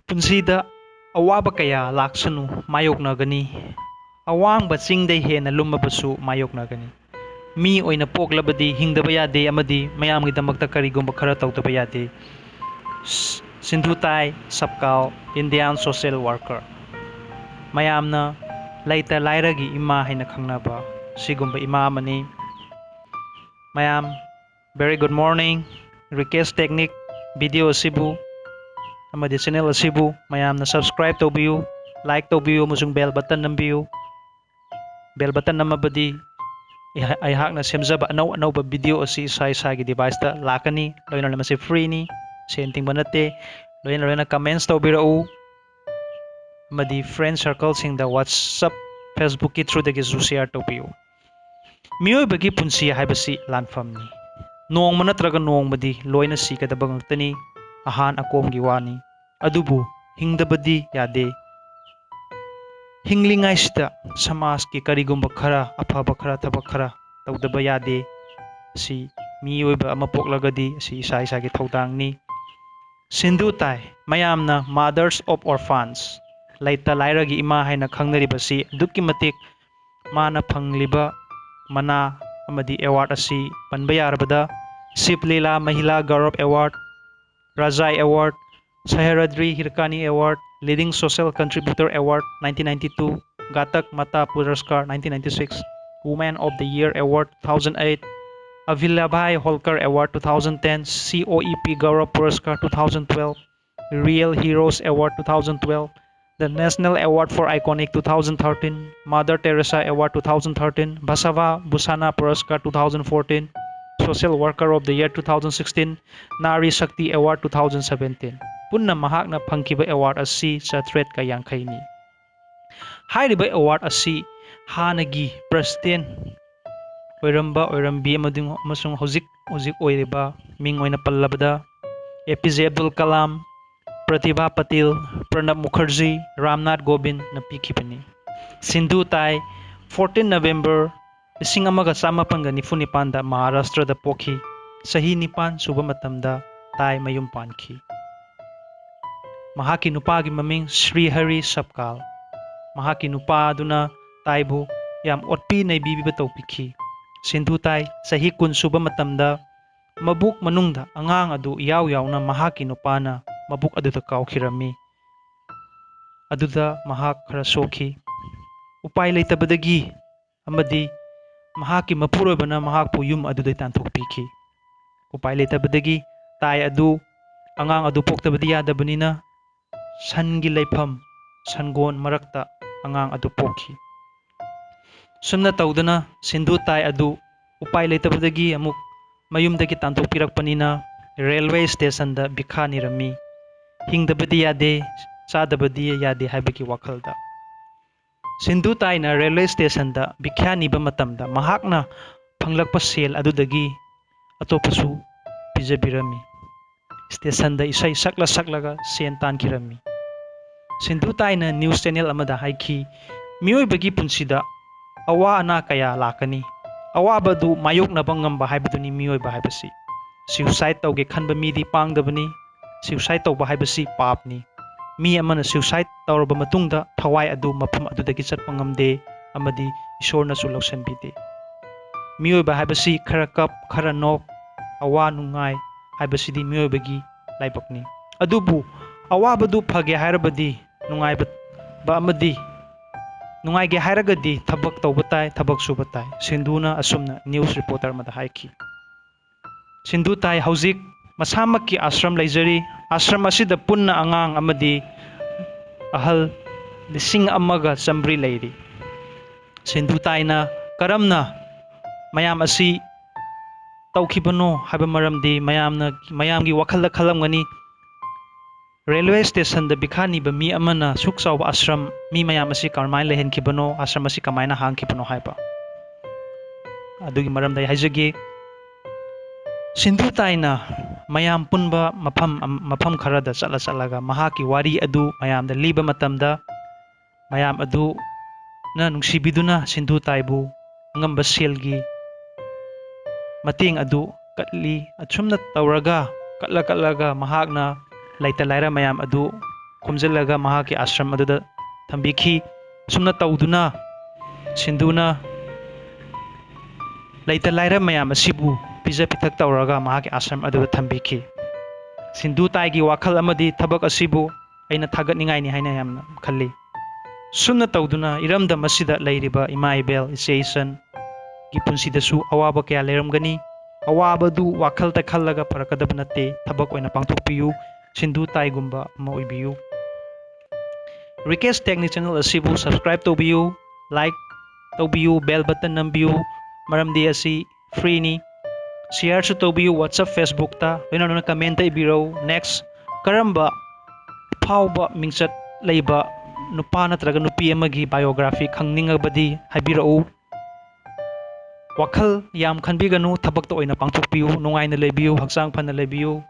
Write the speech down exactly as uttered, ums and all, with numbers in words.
ꯄꯨꯟꯁꯤꯗ ꯑꯋꯥꯕ ꯀꯌꯥ ꯂꯥꯛꯁꯅꯨ, ꯃꯥꯌꯣꯛꯅꯒꯅꯤ꯫ ꯑꯋꯥꯡꯕ ꯆꯤꯡꯗꯩ ꯍꯦꯟꯅ ꯂꯨꯝꯃꯕꯁꯨ ꯃꯥꯌꯣꯛꯅꯒꯅꯤ꯫ ꯃꯤ ꯑꯣꯏꯅ ꯄꯣꯛꯂꯕꯗꯤ ꯍꯤꯡꯗꯕ ꯌꯥꯗꯦ ꯑꯃꯗꯤ ꯃꯌꯥꯝꯒꯤꯗꯃꯛꯇ ꯀꯔꯤꯒꯨꯝꯕ ꯈꯔ ꯇꯧꯗꯕ ꯌꯥꯗꯦ꯫ ꯁ-, ꯁꯤꯟꯙꯨ ꯇꯥꯏ ꯁꯕꯀꯥꯜ, Indian social worker꯫ ꯃꯌꯥꯝꯅ ꯂꯩꯇ ꯂꯥꯏꯔꯒꯤ ꯏꯃꯥ ꯍꯥꯏꯅ ꯈꯪꯅꯕ ꯁꯤꯒꯨꯝꯕ ꯏꯃꯥ ꯑꯃꯅꯤ꯫ ꯃꯌꯥꯝ, very good morning꯫ Request technique, video ꯑꯁꯤꯕꯨ ꯑꯃꯗꯤ channel ꯑꯁꯤꯕꯨ ꯃꯌꯥꯝꯅ subscribe ꯇꯧꯕꯤꯌꯨ, like ꯇꯧꯕꯤꯌꯨ ꯑꯃꯁꯨꯡ bell button ꯅꯝꯕꯤꯌꯨ꯫ Bell button ꯅꯝꯃꯕꯗꯤ ꯑꯩꯍꯥꯛꯅ ꯁꯦꯝꯖꯕ ꯑꯅꯧ ꯑꯅꯧꯕ video ꯑꯁꯤ ꯏꯁꯥ ꯏꯁꯥꯒꯤ deviceꯇ ꯂꯥꯛꯀꯅꯤ꯫ ꯂꯣꯏꯅꯅ ꯃꯁꯤ freeꯅꯤ, ꯁꯦꯟ ꯇꯤꯡꯕ ꯅꯠꯇꯦ꯫ ꯂꯣꯏꯅ ꯂꯣꯏꯅ comments ꯇꯧꯕꯤꯔꯛꯎ ꯑꯃꯗꯤ friend circleꯁꯤꯡꯗ WhatsApp, Facebookꯀꯤ throughꯗꯒꯤꯁꯨ share ꯇꯧꯕꯤꯌꯨ꯫ ꯃꯤꯑꯣꯏꯕꯒꯤ ꯄꯨꯟꯁꯤ ꯍꯥꯏꯕꯁꯤ ꯂꯥꯟꯐꯝꯅꯤ꯫ ꯅꯣꯡꯃ ꯅꯠꯇ꯭ꯔꯒ ꯅꯣꯡꯃꯗꯤ ꯂꯣꯏꯅ ꯁꯤꯒꯗꯕ ꯉꯥꯛꯇꯅꯤ, ꯑꯍꯥꯟ ꯑꯀꯣꯝꯒꯤ ꯋꯥꯅꯤ꯫ ꯑꯗꯨꯕꯨ ꯍꯤꯡꯗꯕꯗꯤ ꯌꯥꯗꯦ꯫ ꯍꯤꯡꯂꯤꯉꯩꯁꯤꯗ ꯁꯃꯥꯖꯀꯤ ꯀꯔꯤꯒꯨꯝꯕ ꯈꯔ, ꯑꯐꯕ ꯈꯔ, ꯊꯕꯛ ꯈꯔ ꯇꯧꯗꯕ ꯌꯥꯗꯦ꯫ ꯑꯁꯤ ꯃꯤꯑꯣꯏꯕ ꯑꯃ ꯄꯣꯛꯂꯒꯗꯤ ꯑꯁꯤ ꯏꯁꯥ ꯏꯁꯥꯒꯤ ꯊꯧꯗꯥꯡꯅꯤ꯫ ꯁꯤꯟꯙꯨ ꯇꯥꯏ, ꯃꯌꯥꯝꯅ Mothers of Orphans, ꯂꯩꯇ ꯂꯥꯏꯔꯒꯤ ꯏꯃꯥ ꯍꯥꯏꯅ ꯈꯪꯅꯔꯤꯕꯁꯤ ꯑꯗꯨꯛꯀꯤ ꯃꯇꯤꯛ ꯃꯥꯅ ꯐꯪꯂꯤꯕ ꯃꯅꯥ ꯑꯃꯗꯤ award ꯑꯁꯤ ꯄꯟꯕ ꯌꯥꯔꯕꯗ, Shiv Leela Mahila Gaurav Award, Rajai Award, Sahyadri Hirkani Award, Leading Social Contributor Award nineteen ninety-two, Gatak Mata Puraskar nineteen ninety-six, Woman of the Year Award two thousand eight, Ahilya Bai Holkar Award two thousand ten, C O E P Gaurav Puraskar two thousand twelve, Real Heroes Award two thousand twelve, the National Award for Iconic two thousand thirteen, Mother Teresa Award two thousand thirteen, Basava Bhusana Puraskar two thousand fourteen, Social Worker of the Year two thousand sixteen, Nari Shakti Award two thousand seventeen꯫ ꯄꯨꯟꯅ ꯃꯍꯥꯛꯅ ꯐꯪꯈꯤꯕ award ꯑꯁꯤ ꯆꯥꯇ꯭ꯔꯦꯠꯀ ꯌꯥꯡꯈꯩꯅꯤ꯫ ꯍꯥꯏꯔꯤꯕ award ꯑꯁꯤ ꯍꯥꯟꯅꯒꯤ president ꯑꯣꯏꯔꯝꯕ, ꯑꯣꯏꯔꯝꯕꯤ ꯑꯃꯗꯤ ꯑꯃꯁꯨꯡ ꯍꯧꯖꯤꯛ ꯍꯧꯖꯤꯛ ꯑꯣꯏꯔꯤꯕ ꯃꯤꯡ ꯑꯣꯏꯅ ꯄꯜꯂꯕꯗ, A P J Abdul Kalam, Pratibha Patil, Pranab Mukherjee, Ramnath Kovindꯅ ꯄꯤꯈꯤꯕꯅꯤ꯫ Sindhu ꯇꯥꯏ fourteen November ꯂꯤꯁꯤꯡ ꯑꯃꯒ ꯆꯥꯃꯥꯄꯟꯒ ꯅꯤꯐꯨ ꯅꯤꯄꯥꯟꯗ ꯃꯍꯥꯔꯥꯁꯇ꯭ꯔꯗ ꯄꯣꯛꯈꯤ꯫ ꯆꯍꯤ ꯅꯤꯄꯥꯟ ꯁꯨꯕ ꯃꯇꯝꯗ ꯇꯥꯏ ꯃꯌꯨꯝ ꯄꯥꯟꯈꯤ꯫ ꯃꯍꯥꯛꯀꯤ ꯅꯨꯄꯥꯒꯤ ꯃꯃꯤꯡ ꯁ꯭ꯔꯤ ꯍꯔꯤ ꯁꯞꯀꯥꯜ꯫ ꯃꯍꯥꯛꯀꯤ ꯅꯨꯄꯥ ꯑꯗꯨꯅ ꯇꯥꯏꯕꯨ ꯌꯥꯝ ꯑꯣꯠꯄꯤ ꯅꯩꯕꯤꯕ ꯇꯧꯕꯤꯈꯤ꯫ ꯁꯤꯟꯙꯨ ꯇꯥꯏ ꯆꯍꯤ ꯀꯨꯟ ꯁꯨꯕ ꯃꯇꯝꯗ ꯃꯕꯨꯛ ꯃꯅꯨꯡꯗ ꯑꯉꯥꯡ ꯑꯗꯨ ꯏꯌꯥꯎ ꯌꯥꯎꯅ ꯃꯍꯥꯛꯀꯤ ꯅꯨꯄꯥꯅ ꯃꯕꯨꯛ ꯑꯗꯨꯗ ꯀꯥꯎꯈꯤꯔꯝꯃꯤ꯫ ꯑꯗꯨꯗ ꯃꯍꯥꯛ ꯈꯔ ꯁꯣꯛꯈꯤ꯫ ꯎꯄꯥꯏ ꯂꯩꯇꯕꯗꯒꯤ ꯑꯃꯗꯤ ꯃꯍꯥꯛꯀꯤ ꯃꯄꯨꯔꯣꯏꯕꯅ ꯃꯍꯥꯛꯄꯨ ꯌꯨꯝ ꯑꯗꯨꯗꯩ ꯇꯥꯟꯊꯣꯛꯄꯤꯈꯤ꯫ ꯎꯄꯥꯏ ꯂꯩꯇꯕꯗꯒꯤ ꯇꯥꯏ ꯑꯗꯨ, ꯑꯉꯥꯡ ꯑꯗꯨ ꯄꯣꯛꯇꯕꯗꯤ ꯌꯥꯗꯕꯅꯤꯅ, ꯁꯟꯒꯤ ꯂꯩꯐꯝ, ꯁꯟꯒꯣꯟ ꯃꯔꯛꯇ ꯑꯉꯥꯡ ꯑꯗꯨ ꯄꯣꯛꯈꯤ꯫ ꯁꯨꯝꯅ ꯇꯧꯗꯅ ꯁꯤꯟꯙꯨ ꯇꯥꯏ ꯑꯗꯨ ꯎꯄꯥꯏ ꯂꯩꯇꯕꯗꯒꯤ ꯑꯃꯨꯛ ꯃꯌꯨꯝꯗꯒꯤ ꯇꯥꯟꯊꯣꯛꯄꯤꯔꯛꯄꯅꯤꯅ ꯔꯦꯜꯋꯦ ꯁ꯭ꯇꯦꯁꯟꯗ ꯚꯤꯈꯥ ꯅꯤꯔꯝꯃꯤ꯫ ꯍꯤꯡꯗꯕꯗꯤ ꯌꯥꯗꯦ, ꯆꯥꯗꯕꯗꯤ ꯌꯥꯗꯦ ꯍꯥꯏꯕꯒꯤ ꯋꯥꯈꯜꯗ꯫ ꯁꯤꯟꯙꯨ ꯇꯥꯏꯅ ꯔꯦꯜꯋꯦ ꯁ꯭ꯇꯦꯁꯟꯗ ꯚꯤꯈ꯭ꯌꯥ ꯅꯤꯕ ꯃꯇꯝꯗ ꯃꯍꯥꯛꯅ ꯐꯪꯂꯛꯄ ꯁꯦꯜ ꯑꯗꯨꯗꯒꯤ ꯑꯇꯣꯞꯄꯁꯨ ꯄꯤꯖꯕꯤꯔꯝꯃꯤ꯫ ꯁ꯭ꯇꯦꯁꯟꯗ ꯏꯁꯩ ꯁꯛꯂ ꯁꯛꯂꯒ ꯁꯦꯟ ꯇꯥꯟꯈꯤꯔꯝꯃꯤ꯫ ꯁꯤꯟꯙꯨ ꯇꯥꯏꯅ ꯅ꯭ꯌꯨꯁ ꯆꯦꯅꯦꯜ ꯑꯃꯗ ꯍꯥꯏꯈꯤ, "ꯃꯤꯑꯣꯏꯕꯒꯤ ꯄꯨꯟꯁꯤꯗ ꯑꯋꯥ ꯑꯅꯥ ꯀꯌꯥ ꯂꯥꯛꯀꯅꯤ꯫ ꯑꯋꯥꯕꯗꯨ ꯃꯥꯌꯣꯛꯅꯕ ꯉꯝꯕ ꯍꯥꯏꯕꯗꯨꯅꯤ ꯃꯤꯑꯣꯏꯕ ꯍꯥꯏꯕꯁꯤ꯫ ꯁ꯭ꯌꯨꯁꯥꯏꯗ ꯇꯧꯒꯦ ꯈꯟꯕ ꯃꯤꯗꯤ ꯄꯥꯡꯗꯕꯅꯤ꯫ ꯁ꯭ꯌꯨꯁꯥꯏꯗ ꯇꯧꯕ ꯍꯥꯏꯕꯁꯤ ꯄꯥꯞꯅꯤ꯫ ꯃꯤ ꯑꯃꯅ ꯁ꯭ꯌꯨꯁꯥꯏꯗ ꯇꯧꯔꯕ ꯃꯇꯨꯡꯗ ꯊꯋꯥꯏ ꯑꯗꯨ ꯃꯐꯝ ꯑꯗꯨꯗꯒꯤ ꯆꯠꯄ ꯉꯝꯗꯦ ꯑꯃꯗꯤ ꯏꯁꯣꯔꯅꯁꯨ ꯂꯧꯁꯤꯟꯕꯤꯗꯦ꯫ ꯃꯤꯑꯣꯏꯕ ꯍꯥꯏꯕꯁꯤ ꯈꯔ ꯀꯞ, ꯈꯔ ꯅꯣꯛ, ꯑꯋꯥ ꯅꯨꯡꯉꯥꯏ ꯍꯥꯏꯕꯁꯤꯗꯤ ꯃꯤꯑꯣꯏꯕꯒꯤ ꯂꯥꯏꯕꯛꯅꯤ꯫ ꯑꯗꯨꯕꯨ ꯑꯋꯥꯕꯗꯨ ꯐꯒꯦ ꯍꯥꯏꯔꯕꯗꯤ ꯅꯨꯡꯉꯥꯏꯕ ꯑꯃꯗꯤ ꯅꯨꯡꯉꯥꯏꯒꯦ ꯍꯥꯏꯔꯒꯗꯤ ꯊꯕꯛ ꯇꯧꯕ ꯇꯥꯏ, ꯊꯕꯛ ꯁꯨꯕ ꯇꯥꯏ", ꯁꯤꯟꯙꯨꯅ ꯑꯁꯨꯝꯅ ꯅ꯭ꯌꯨꯁ ꯔꯤꯄꯣꯔꯇꯔ ꯑꯃꯗ ꯍꯥꯏꯈꯤ꯫ ꯁꯤꯟꯙꯨ ꯇꯥꯏ ꯍꯧꯖꯤꯛ ꯃꯁꯥꯃꯛꯀꯤ ꯑꯥꯁ꯭ꯔꯝ ꯂꯩꯖꯔꯤ꯫ ꯑꯥꯁ꯭ꯔꯝ ꯑꯁꯤꯗ ꯄꯨꯟꯅ ꯑꯉꯥꯡ ꯑꯃꯗꯤ ꯑꯍꯜ ꯂꯤꯁꯤꯡ ꯑꯃꯒ ꯆꯥꯃꯔꯤ ꯂꯩꯔꯤ꯫ ꯁꯤꯟꯙꯨ ꯇꯥꯏꯅ ꯀꯔꯝꯅ ꯃꯌꯥꯝ ꯑꯁꯤ ꯇꯧꯈꯤꯕꯅꯣ ꯍꯥꯏꯕ ꯃꯔꯝꯗꯤ ꯃꯌꯥꯝꯅ, ꯃꯌꯥꯝꯒꯤ ꯋꯥꯈꯜꯗ ꯈꯜꯂꯝꯒꯅꯤ, ꯔꯦꯜꯋꯦ ꯁ꯭ꯇꯦꯁꯟꯗ ꯚꯤꯈꯥ ꯅꯤꯕ ꯃꯤ ꯑꯃꯅ ꯁꯨꯛ ꯆꯥꯎꯕ ꯑꯥꯁ꯭ꯔꯝ, ꯃꯤ ꯃꯌꯥꯝ ꯑꯁꯤ ꯀꯔꯝꯍꯥꯏꯅ ꯂꯩꯍꯟꯈꯤꯕꯅꯣ, ꯑꯥꯁ꯭ꯔꯝ ꯑꯁꯤ ꯀꯃꯥꯏꯅ ꯍꯥꯡꯈꯤꯕꯅꯣ ꯍꯥꯏꯕ꯫ ꯑꯗꯨꯒꯤ ꯃꯔꯝꯗ ꯑꯩ ꯍꯥꯏꯖꯒꯦ꯫ ꯁꯤꯟꯙꯨ ꯇꯥꯏꯅ ꯃꯌꯥꯝ ꯄꯨꯟꯕ ꯃꯐꯝ, ꯃꯐꯝ ꯈꯔꯗ ꯆꯠꯂ ꯆꯠꯂꯒ ꯃꯍꯥꯛꯀꯤ ꯋꯥꯔꯤ ꯑꯗꯨ ꯃꯌꯥꯝꯗ ꯂꯤꯕ ꯃꯇꯝꯗ, ꯃꯌꯥꯝ ꯑꯗꯨꯅ ꯅꯨꯡꯁꯤꯕꯤꯗꯨꯅ ꯁꯤꯟꯙꯨ ꯇꯥꯏꯕꯨ ꯑꯉꯝꯕ ꯁꯦꯜꯒꯤ ꯃꯇꯦꯡ ꯑꯗꯨ ꯀꯠꯂꯤ꯫ ꯑꯁꯨꯝꯅ ꯇꯧꯔꯒ, ꯀꯠꯂ ꯀꯠꯂꯒ ꯃꯍꯥꯛꯅ ꯂꯩꯇ ꯂꯥꯏꯔ ꯃꯌꯥꯝ ꯑꯗꯨ ꯈꯨꯝꯖꯤꯜꯂꯒ ꯃꯍꯥꯛꯀꯤ ꯑꯥꯁ꯭ꯔꯝ ꯑꯗꯨꯗ ꯊꯝꯕꯤꯈꯤ꯫ ꯑꯁꯨꯝꯅ ꯇꯧꯗꯨꯅ ꯁꯤꯟꯙꯨꯅ ꯂꯩꯇ ꯂꯥꯏꯔ ꯃꯌꯥꯝ ꯑꯁꯤꯕꯨ ꯄꯤꯖ ꯄꯤꯊꯛ ꯇꯧꯔꯒ ꯃꯍꯥꯛꯀꯤ ꯑꯥꯁ꯭ꯔꯝ ꯑꯗꯨꯗ ꯊꯝꯕꯤꯈꯤ꯫ ꯁꯤꯟꯙꯨ ꯇꯥꯏꯒꯤ ꯋꯥꯈꯜ ꯑꯃꯗꯤ ꯊꯕꯛ ꯑꯁꯤꯕꯨ ꯑꯩꯅ ꯊꯥꯒꯠꯅꯤꯡꯉꯥꯏꯅꯤ ꯍꯥꯏꯅ ꯌꯥꯝꯅ ꯈꯜꯂꯤ꯫ ꯁꯨꯝꯅ ꯇꯧꯗꯨꯅ ꯏꯔꯝꯗꯝ ꯑꯁꯤꯗ ꯂꯩꯔꯤꯕ ꯏꯃꯥ ꯏꯕꯦꯜ, ꯏꯆꯦ ꯏꯆꯟꯒꯤ ꯄꯨꯟꯁꯤꯗꯁꯨ ꯑꯋꯥꯕ ꯀꯌꯥ ꯂꯩꯔꯝꯒꯅꯤ꯫ ꯑꯋꯥꯕꯗꯨ ꯋꯥꯈꯜꯗ ꯈꯜꯂꯒ ꯐꯔꯛꯀꯗꯕ ꯅꯠꯇꯦ, ꯊꯕꯛ ꯑꯣꯏꯅ ꯄꯥꯡꯊꯣꯛꯄꯤꯌꯨ꯫ ꯁꯤꯟꯙꯨ ꯇꯥꯏꯒꯨꯝꯕ ꯑꯃ ꯑꯣꯏꯕꯤꯌꯨ꯫ ꯔꯤꯀꯦꯁ ꯇꯦꯛꯅꯤ ꯆꯦꯅꯦꯜ ꯑꯁꯤꯕꯨ subscribe ꯇꯧꯕꯤꯌꯨ, like ꯇꯧꯕꯤꯌꯨ, bell button ꯅꯝꯕꯤꯌꯨ, ꯃꯔꯝꯗꯤ ꯑꯁꯤ free ꯅꯤ꯫ Share ꯁꯨ ꯇꯧꯕꯤꯌꯨ WhatsApp, Facebook ꯇ, ꯂꯣꯏꯅ ꯂꯣꯏꯅ comment ꯇ ꯏꯕꯤꯔꯛꯎ꯫ Next, ꯀꯔꯝꯕ ꯑꯐꯥꯎꯕ ꯃꯤꯡꯆꯠ ꯂꯩꯕ ꯅꯨꯄꯥ ꯅꯠꯇ꯭ꯔꯒ ꯅꯨꯄꯤ ꯑꯃꯒꯤ biography ꯈꯪꯅꯤꯡꯉꯕꯗꯤ ꯍꯥꯏꯕꯤꯔꯛꯎ꯫ ꯋꯥꯈꯜ ꯌꯥꯝ ꯈꯟꯕꯤꯒꯅꯨ, ꯊꯕꯛꯇ ꯑꯣꯏꯅ ꯄꯥꯡꯊꯣꯛꯄꯤꯌꯨ꯫ ꯅꯨꯡꯉꯥꯏꯅ ꯂꯩꯕꯤꯌꯨ, ꯍꯛꯆꯥꯡ ꯐꯅ ꯂꯩꯕꯤꯌꯨ꯫